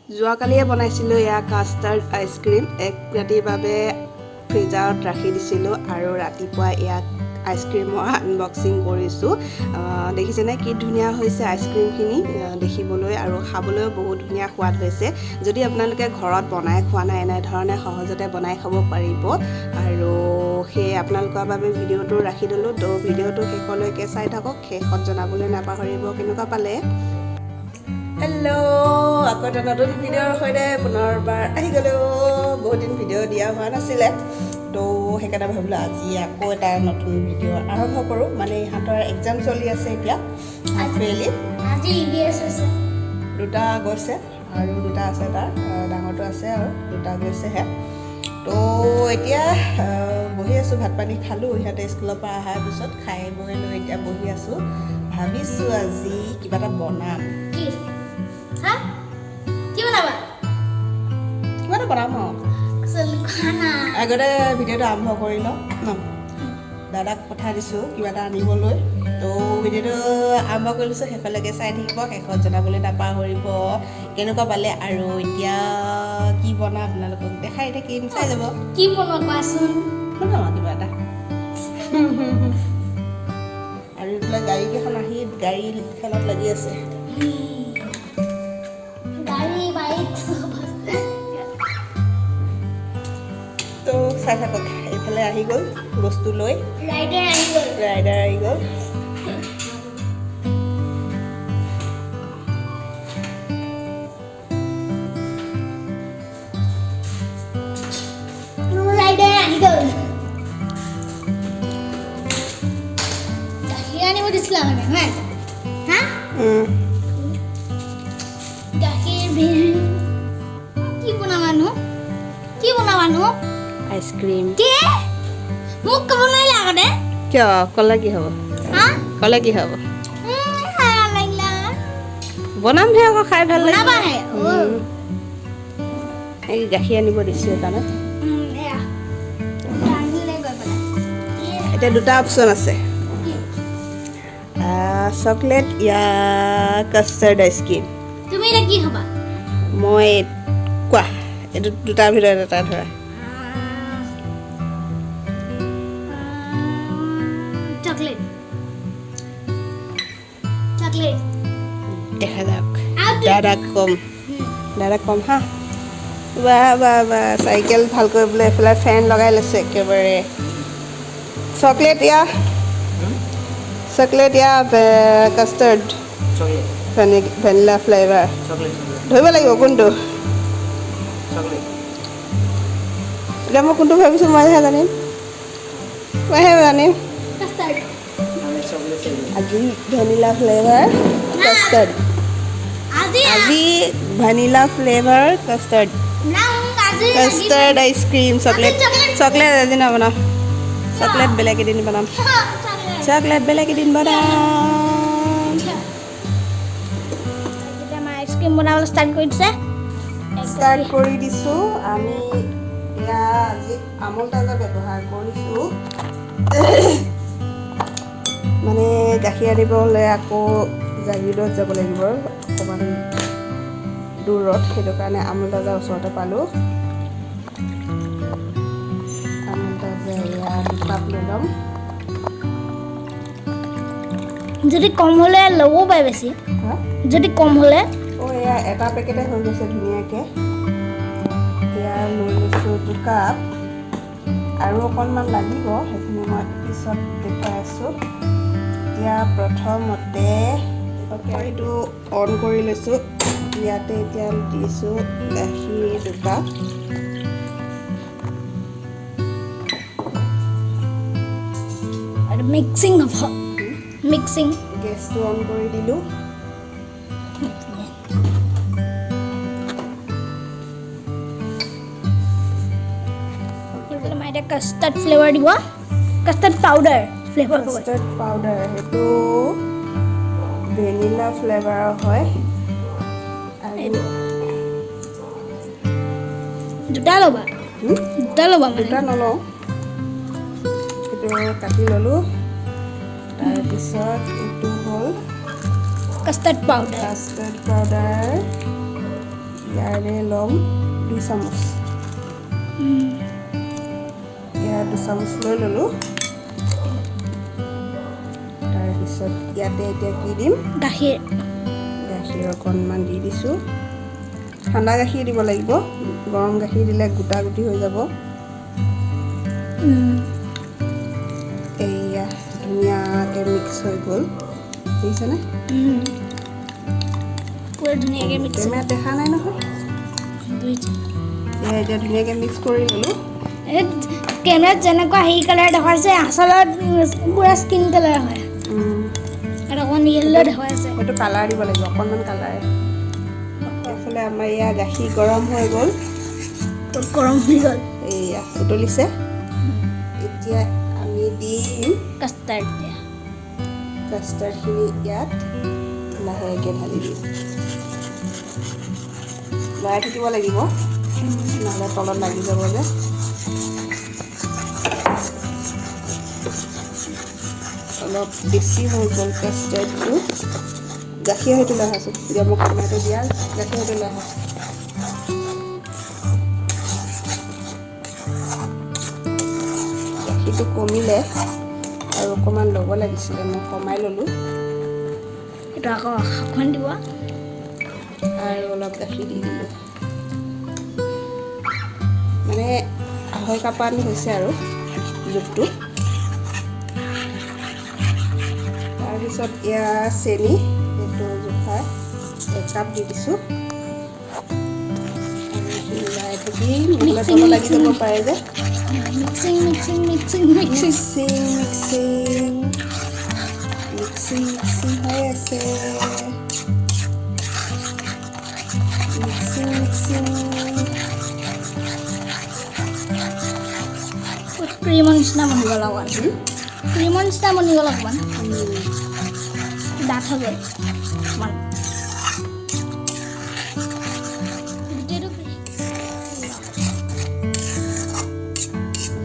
যোৱাকালিয়ে বনাইছিলোঁ এয়া custard ice cream. এক ৰাতিৰ বাবে ফ্ৰিজাৰত ৰাখি দিছিলোঁ আৰু ৰাতিপুৱা ইয়াক আইচক্ৰীমৰ আনবক্সিং কৰিছোঁ। দেখিছেনে কি ধুনীয়া হৈছে আইচক্ৰীমখিনি দেখিবলৈ আৰু খাবলৈও বহুত ধুনীয়া সোৱাদ হৈছে। যদি আপোনালোকে ঘৰত বনাই খোৱা নাই, এনেধৰণে সহজতে বনাই খাব পাৰিব। আৰু সেয়ে আপোনালোকৰ বাবে ভিডিঅ'টো ৰাখি দিলোঁ। তো ভিডিঅ'টো শেষলৈকে চাই থাকক, শেষত জনাবলৈ নাপাহৰিব কেনেকুৱা পালে। হেল্ল', আকৌ এটা নতুন ভিডিঅ'ৰ সৈতে পুনৰবাৰ আহি গ'লোঁ। বহুত দিন ভিডিঅ' দিয়া হোৱা নাছিলে, তো সেইকাৰণে ভাবিলোঁ আজি আকৌ এটা নতুন ভিডিঅ' আৰম্ভ কৰোঁ। মানে ইহঁতৰ এক্সাম চলি আছে এতিয়া, হাফ ইয়াৰলি। আজি ইভিএছ আছে। দুটা গৈছে আৰু দুটা আছে, তাৰ ডাঙৰটো আছে আৰু দুটা গৈছেহে। তো এতিয়া বহি আছোঁ, ভাত পানী খালোঁ। ইহঁতে স্কুলৰ পৰা অহাৰ পিছত খাই বৈ লৈ এতিয়া বহি আছোঁ। ভাবিছোঁ আজি কিবা এটা বনাম। কি হা, কি বনাবা? কিবা এটা বনাম আৰু। চল খানা। আগতে ভিডিঅ'টো আৰম্ভ কৰি লওঁ ন। দাদাক পঠাই দিছোঁ কিবা এটা আনিবলৈ। তো ভিডিঅ'টো আৰম্ভ কৰি লৈছোঁ, শেষলৈকে চাই থাকিব, শেষত জনাবলৈ নাপাহৰিব কেনেকুৱা পালে। আৰু এতিয়া কি বনাম আপোনালোকক দেখাই থাকিম, চাই যাব। কি বনোৱা কোৱাচোন? বনাম আৰু কিবা এটা। আৰু এইফালে গাড়ীকেইখন আহি গাড়ী খেলত লাগি আছে। গাড়ী, বাইক চব আছে। তো চাই থাকক, এইফালে আহি গ'ল বস্তু লৈ। ৰাইডাৰ আহি গ'ল। ৰাইডাৰ আহি গ'ল। ৰাইডাৰ আহি গ'ল। গাখীৰ আনিব দিছিলা মানে হয় হা? গাখীৰ কি বনাবানো, কি বনাবানো? আইচক্ৰীম। কি, মোক ক'ব নোৱাৰিলা আগতে? কিয়, ক'লে কি হ'ব? হা? ক'লে কি হ'ব? খাই ভাল লাগিলা। বনামহে আকৌ, খাই ভাল লাগিব। বনাবাহে অ। এই গাখীৰ আনিব দিছোঁ সেইকাৰণে। এয়া আনিলে গৈ পেলাই। এতিয়া দুটা অপশ্যন আছে। কি? চকলেট ইয়া কাষ্টাৰ্ড আইচক্ৰীম। তুমি এতিয়া কি খাবা? মই কোৱা, এইটো দুটাৰ ভিতৰত এটা ধৰা। Chocolate, chocolate. দেখা যাওক। আৰু দাদাক কম, দাদাক কম। হা, বা বা বা, চাইকেল ভাল কৰিবলৈ এইফালে ফেন লগাই লৈছে একেবাৰে। চকলেট ইয়া চকলেট ইয়া custard? Chocolate. Vanilla flavour. Chocolate, chocolate. ধৰিব লাগিব কোনটো। চকলেট। এতিয়া মই কোনটো ভাবিছোঁ মইহে জানিম, মইহে জানিম। কাষ্টাৰ্ড। আমি চকলেট চাই। আজি ভেনিলা ফ্লেভাৰ কাষ্টাৰ্ড। আজি আজি ভেনিলা ফ্লেভাৰ কাষ্টাৰ্ড। না, মোক আজি custard ice cream. Chocolate. Chocolate. Chocolate আজি নবনাওঁ, চকলেট বেলেগ এদিন বনাম। চকলেট। চকলেট বেলেগ এদিন বনাম। এতিয়া আমাৰ আইচক্ৰীম বনাবলৈ ষ্টাৰ্ট কৰি দিছে। ষ্টাৰ্ট কৰি দিছোঁ আমি। এয়া আজি আমুল তাজা ব্যৱহাৰ কৰিছোঁ। মানে গাখীৰ আনিবলৈ আকৌ জাগিৰোডত যাব লাগিব, অকণমান দূৰত। সেইটো কাৰণে আমুল তাজা ওচৰতে পালোঁ। আমুল তাজা এয়া 2 কাপ লৈ ল'ম। যদি কম হ'লে ল'বও পাৰে বেছি। হা? যদি কম হ'লে। অঁ, এয়া এটা পেকেটে হৈ গৈছে ধুনীয়াকৈ। এয়া লৈ লৈছোঁ 2 কাপ আৰু অকণমান লাগিব, সেইখিনি মই পিছত দেখুৱাই আছোঁ। এতিয়া প্ৰথমতে কেৰাহীটো অন কৰি লৈছোঁ। ইয়াতে এতিয়া দিছোঁ গাখীৰ 2 কাপ। আৰু মিক্সিং হ'ব, মিক্সিং। গেছটো অন কৰি দিলোঁ। এইফালে মায়ে এতিয়া কাষ্টাৰ্ড ফ্লেভাৰ দিব, custard powder flavour. Custard powder, সেইটো ভেনিলা ফ্লেভাৰৰ হয় আৰু দুটা ল'বা? হুম? দুটা ল'বা মানে? দুটা নলওঁ। এইটো কাটি ল'লোঁ। তাৰপিছত এইটো হ'ল কাষ্টাৰ্ড পাউডাৰ। Custard powder. ইয়াৰে ল'ম 2 চামুচ। ইয়াৰ 2 চামুচ লৈ ল'লোঁ। তাৰপিছত ইয়াতে এতিয়া কি দিম? গাখীৰ। গাখীৰ অকণমান দি দিছোঁ। ঠাণ্ডা গাখীৰ দিব লাগিব, গৰম গাখীৰ দিলে গোটা গুটি হৈ যাব। এইয়া ধুনীয়াকৈ মিক্স হৈ গ'ল, দেখিছেনে? পুৰা ধুনীয়াকৈ মিক্স। কেমেৰাত দেখা নাই নহয়। এয়া এতিয়া ধুনীয়াকৈ মিক্স কৰি ল'লোঁ। কেমেৰাত যেনেকুৱা হেৰি কালাৰ দেখুৱাইছে, আচলত পুৰা স্কিন কালাৰ হয় আৰু অকণমান য়েল্ল' দেখুৱাইছে। সেইটো কালাৰ দিব লাগিব অকণমান কালাৰ। এইফালে আমাৰ এয়া গাখীৰ গৰম হৈ গ'ল। গৰম হৈ গ'ল। এইয়া উতলিছে। এতিয়া আমি দিম কাষ্টাৰ্ড দিয়া। কাষ্টাৰ্ডখিনি ইয়াত লাহেকৈ ঢালি দিম। লৰাই থাকিব লাগিব, নহ'লে তলত লাগি যাব যে। অলপ বেছি হৈ গ'ল কাষ্টাৰ্ডটো। গাখীৰ হয়তো লৈ আহাচোন। দিয়া, মোক কেমেৰাটো দিয়া। গাখীৰ হয়তো লৈ আহা। গাখীৰটো কমিলে, আৰু অকণমান ল'ব লাগিছিলে, মই কমাই ল'লোঁ। এইটো আকৌ অকণমান দিব। আৰু অলপ গাখীৰ দি দিলোঁ, মানে 2.5 কাপমান হৈছে আৰু জোখটো। তাৰপিছত ইয়াৰ চেনি, এইটো জোখাৰ 1 কাপ দি দিছোঁ। আৰু এইখিনি লৰাই থাকিম, নহ'লে তলত লাগি যাব পাৰে যে। Mixing, mixing, mixing, mixing. Mixing, mixing, mixing, mixing হৈ আছে। Mixing, mixing. ক্ৰীমৰ নিচিনা বনি গ'ল অকণমান। ক্ৰীমৰ নিচিনা বনি গ'ল অকণমান, ডাঠ হৈ গ'ল অকণমান গোটেইটো।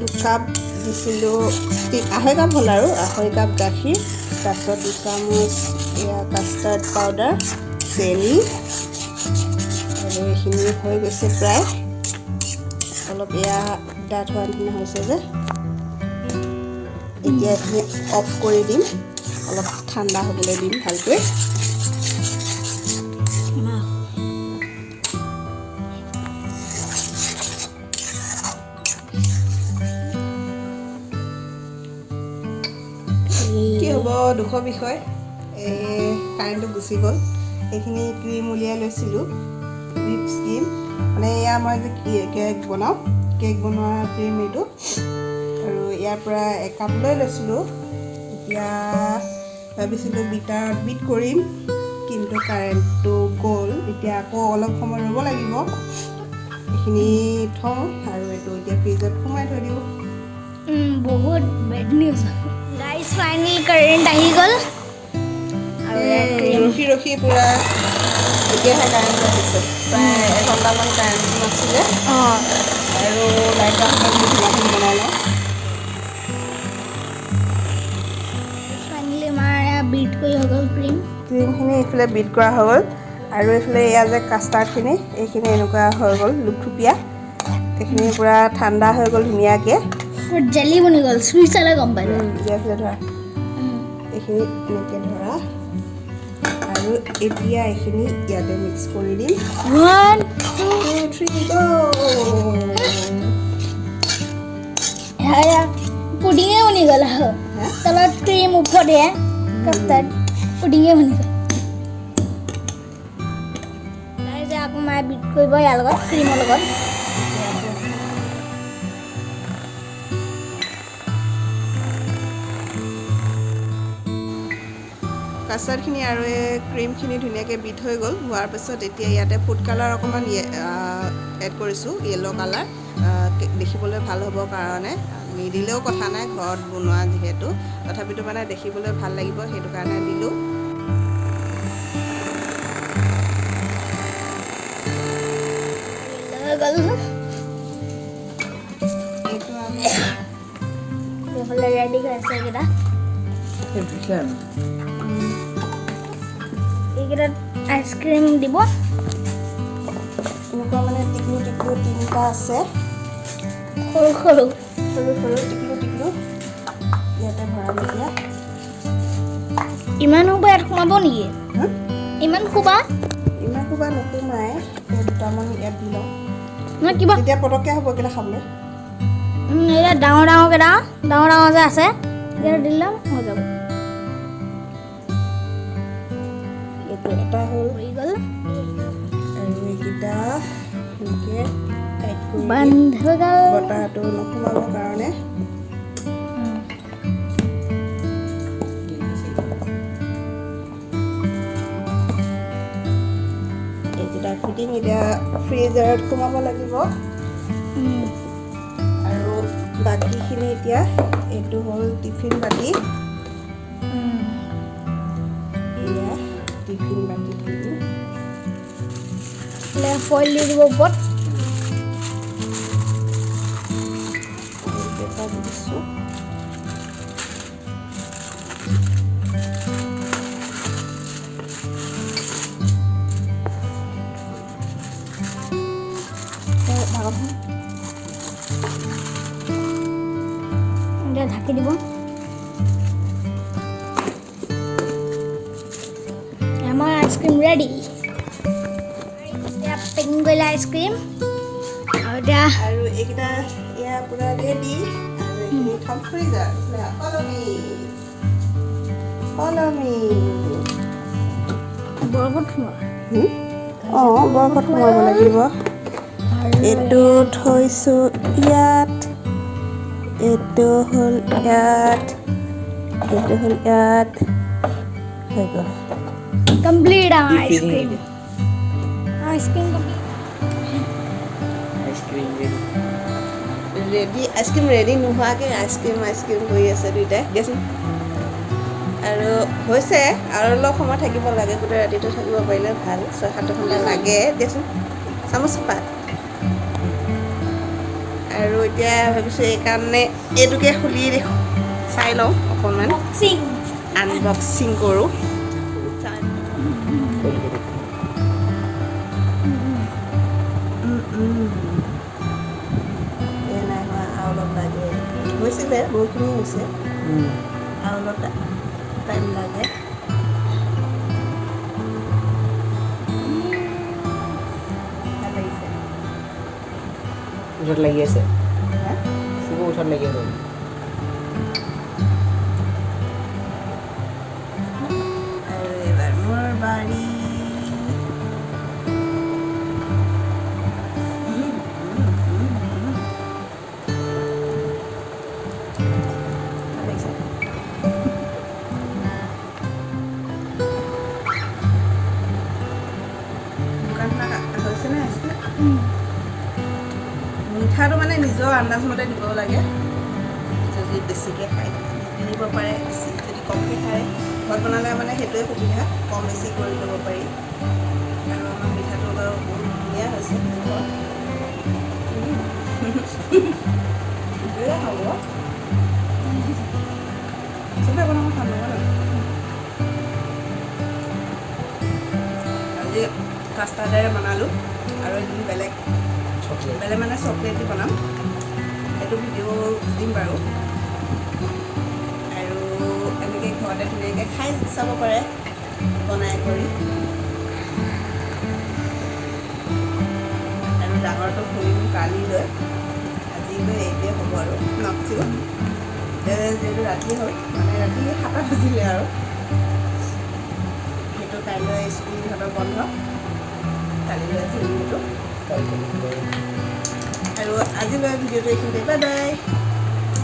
2 কাপ দিছিলোঁ, 2.5 কাপ হ'ল আৰু 2.5 কাপ গাখীৰ, তাৰপিছত 2 চামুচ এয়া কাষ্টাৰ্ড পাউডাৰ, চেনি আৰু এইখিনি হৈ গৈছে প্ৰায়। অলপ এয়া ডাঠ হোৱা নিচিনা হৈছে যে। এতিয়া এইখিনি অফ কৰি দিম, অলপ ঠাণ্ডা হ'বলৈ দিম ভালকৈ। কি হ'ব, দুখৰ বিষয়, এই কাৰেণ্টটো গুচি গ'ল। এইখিনি ক্ৰীম উলিয়াই লৈছিলোঁ, হুইপছ ক্ৰীম। মানে এয়া মই যে কেক বনাওঁ, কেক বনোৱা ক্ৰীম এইটো। আৰু ইয়াৰ পৰা 1 কাপ লৈ লৈছিলোঁ। এতিয়া ভাবিছিলোঁ বিটাৰত বিট কৰিম, কিন্তু কাৰেণ্টটো গ'ল। এতিয়া আকৌ অলপ সময় ৰ'ব লাগিব। এইখিনি থওঁ আৰু এইটো এতিয়া ফ্ৰিজত সোমাই থৈ দিওঁ। বহুত bed news guys, finally current আহি গ'ল আৰু ক্ৰীম ৰখি ৰখি পূৰা এতিয়াহে কাৰেণ্টটো আহিছে। প্ৰায় এঘণ্টামান কাৰেণ্টটো নাছিলে। আৰু লাইট অহাৰ ধুনীয়াকৈ বনাই লওঁ। ফাইনেলি আমাৰ বিট কৰি হৈ গ'ল ক্ৰীম। ক্ৰীমখিনি এইফালে বিট কৰা হৈ গ'ল আৰু এইফালে এয়া যে কাষ্টাৰ্ডখিনি, এইখিনি এনেকুৱা হৈ গ'ল লুপথুপীয়া। এইখিনি পূৰা ঠাণ্ডা হৈ গ'ল ধুনীয়াকৈ। পুৰা জেলি বনি গ'ল, চুই চালে গম পাই যায়। এইফালে ধৰা, এইখিনি এনেকৈ ধৰা আৰু এতিয়া এইখিনি ইয়াতে মিক্স কৰি দিম। ওৱান, টু, থ্ৰী, গ'! পুডিঙে বনি গ'ল আৰু হা? তলত ক্ৰীম, ওপৰত এয়া কাষ্টাৰ্ড, পুডিঙে বনি গ'ল। যে আকৌ মায়ে বিট কৰিব ইয়াৰ লগত, ক্ৰীমৰ লগত। কাষ্টাৰ্ডখিনি আৰু এই ক্ৰীমখিনি ধুনীয়াকৈ বিট হৈ গ'ল। হোৱাৰ পিছত এতিয়া ইয়াতে ফুড কালাৰ অকণমান এড কৰিছোঁ, য়েল্ল' কালাৰ, দেখিবলৈ ভাল হ'বৰ কাৰণে। নিদিলেও কথা নাই, ঘৰত বনোৱা যিহেতু, তথাপিতো মানে দেখিবলৈ ভাল লাগিব, সেইটো কাৰণে দিলোঁ। হৈ গ'ল। এইটো আমি এইফালে ৰেডি হৈ আছে এইকেইটা। ভীষণ। এইকেইটাত আইচক্ৰীম দিব। এটা আছে। সৰু সৰু। সৰু সৰু, টিকলু টিকলু। ইয়াতে ভৰাম এতিয়া। ইমান সোপা ইয়াত সোমাব নেকি? হা? ইমান সোপা? ইমান সোপা নোসোমাই। এই দুটামান ইয়াত দি লওঁ। নহয়, কিবা তেতিয়া পটককৈ হ'ব এইকেইটা খাবলৈ। এতিয়া ডাঙৰ ডাঙৰকেইটা, ডাঙৰ ডাঙৰ যে আছে, সেইকেইটা দিলে হৈ যাব। এইটো এটা হ'ল। হৈ গ'ল। আৰু এইকেইটা সেনেকৈ টাইট কৰি দিম। বন্ধ হৈ গ'ল। বতাহটো নোসোমাবৰ কাৰণে। এইকেইটা ফিটিং এতিয়া ফ্ৰিজাৰত সোমাব লাগিব। আৰু বাকীখিনি এতিয়া এইটো হ'ল টিফিন বাতি। এয়া টিফিন বাতিত দিম। ফইল দি দিব ওপৰত। পেপাৰ দি দিছোঁ। ভাগত। এতিয়া ঢাকি দিব। আমাৰ আইচক্ৰীম ৰেডি। এতিয়া পেকিং কৰিলে আইচক্ৰীম আৰু এতিয়া আৰু এইকেইটা এয়া পূৰা ৰেডি। আৰু এইখিনি থ'ম freezer. Follow me, follow me. বৰফত সোমোৱা। অঁ, বৰফত সোমাব লাগিব। আৰু এইটো থৈছোঁ ইয়াত, এইটো হ'ল ইয়াত, এইটো হ'ল ইয়াত। হৈ গ'ল। কমপ্লিট আমাৰ Deep freezing. Ice cream. Ice cream complete. Ice cream ready. Ready. Ice cream ready নোহোৱাকৈ আইচক্ৰীম আইচক্ৰীম কৰি আছে দুইটাই। দিয়াচোন। আৰু হৈছে, আৰু অলপ সময় থাকিব লাগে। গোটেই ৰাতিটো থাকিব পাৰিলে ভাল। 6-7 ঘণ্টা লাগে। দিয়াচোন চামুচ পাত। আৰু এতিয়া ভাবিছোঁ, এইকাৰণে এইটোকে খুলি চাই লওঁ অকণমান। বক্সিং। আনবক্সিং কৰোঁ। खोल के देखते हैं। এই নাই হোৱা, আৰু অলপ লাগে। হৈছিলে, বহুতখিনি হৈছে। আৰু অলপ টাইম লাগে। ভাল লাগিছে। ওঠত লাগি আছে। হা? চুকু ওঠত লাগি আছে। আৰু এইবাৰ মোৰ বাৰী। ভাল লাগিছে। দোকানখনত হৈছেনে আইচক্ৰীম? মিঠাটো মানে নিজৰ আন্দাজমতে দিব লাগে। যদি বেছিকৈ খায় দি দিব পাৰে, বেছি যদি কমকৈ খায়। ঘৰত বনালে মানে সেইটোৱে সুবিধা, কম বেছি কৰি ল'ব পাৰি। আৰু আমাৰ মিঠাটো বাৰু বহুত ধুনীয়া হৈছে জোখৰ। দুয়োটা খাব। চবে বনাব খাম নহয় ন? আজি কাষ্টাৰ্ডেৰে বনালোঁ আৰু এদিন বেলেগ চকলেট। বেলেগ মানে চকলেট দি বনাম। সেইটো ভিডিঅ' দিম বাৰু। আৰু এনেকৈ ঘৰতে ধুনীয়াকৈ খাই চাব পাৰে বনাই কৰি। আৰু ডাঙৰটো খুলিম কালিলৈ। আজিলৈ এইটোৱে হ'ব আৰু নকচিব। যিহেতু ৰাতি হ'ল, মানে ৰাতি 7টা বাজিলে। আৰু সেইটো কাইলৈ স্কুল ইহঁতৰ বন্ধ, কালিলৈ খুলিম সেইটো। আৰু আজিলৈ ভিডিঅ'টো এইখিনিতে। Bye bye.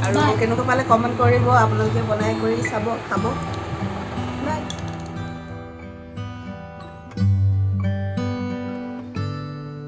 আৰু Bye. কেনেকুৱা পালে কমেণ্ট কৰিব। আপোনালোকে বনাই কৰি চাব, খাব। বাই।